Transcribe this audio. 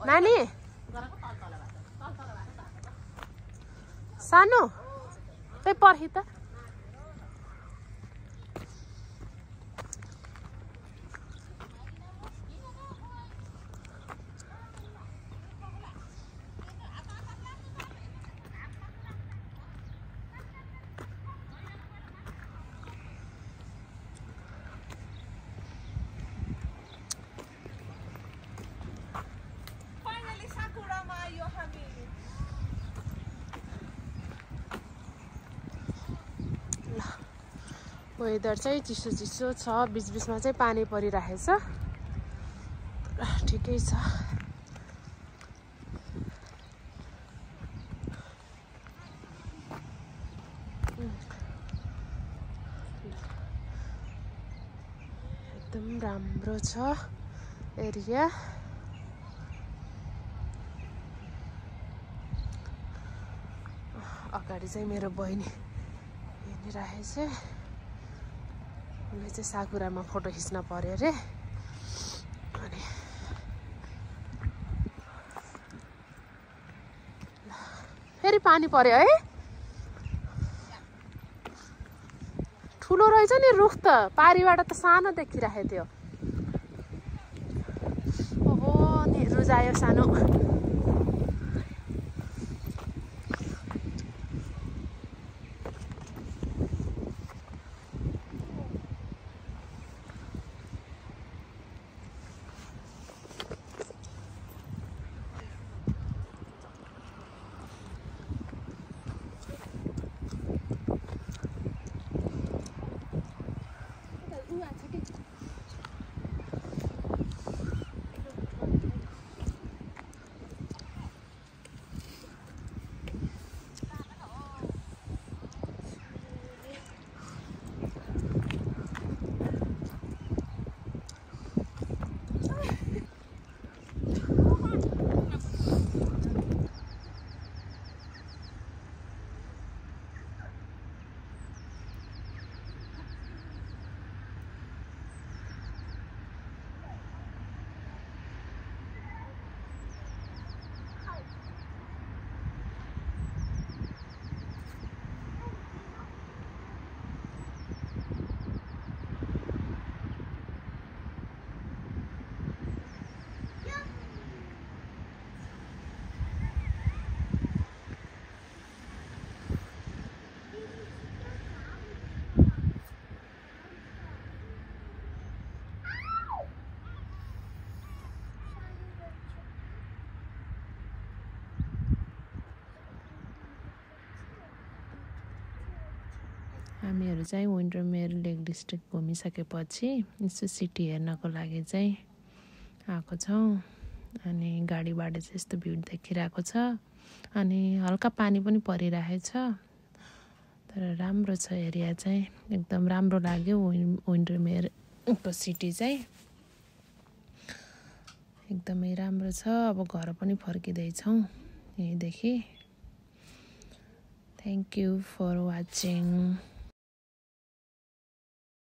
नानी सानो त्यही पर्खी त वेदर चाहिँ चिसो चिसो छ बीचमा चाहिँ पानी परिरहेछ ठिकै छ एकदम राम्रो छ एरिया अगाडि चाहिँ मेरो बहिनी हिँडिरहेछ उनले चाहिँ साकुरामा फोटो खिच्न पर्यो रे अनि फेरि पानी पर्यो है ठुलो रहेछ नि रुख त पारीबाट त सानो देखिरहेको थियो ओहो नि रुजायो सानो हामीहरू चाहिँ विन्टरमेयर लेक डिस्ट्रिक्ट घुमिसकेपछि यसो सिटी हेर्नको लागि चाहिँ आएको छौँ अनि गाडीबाट चाहिँ यस्तो भ्यू देखिरहेको छ अनि हल्का पानी पनि परिरहेछ तर राम्रो छ एरिया चाहिँ एकदम राम्रो लाग्यो विन्टरमेयरको सिटी चाहिँ एकदमै राम्रो छ अब घर पनि फर्किँदैछौँ यहीँदेखि थ्याङ्क यू फर वाचिङ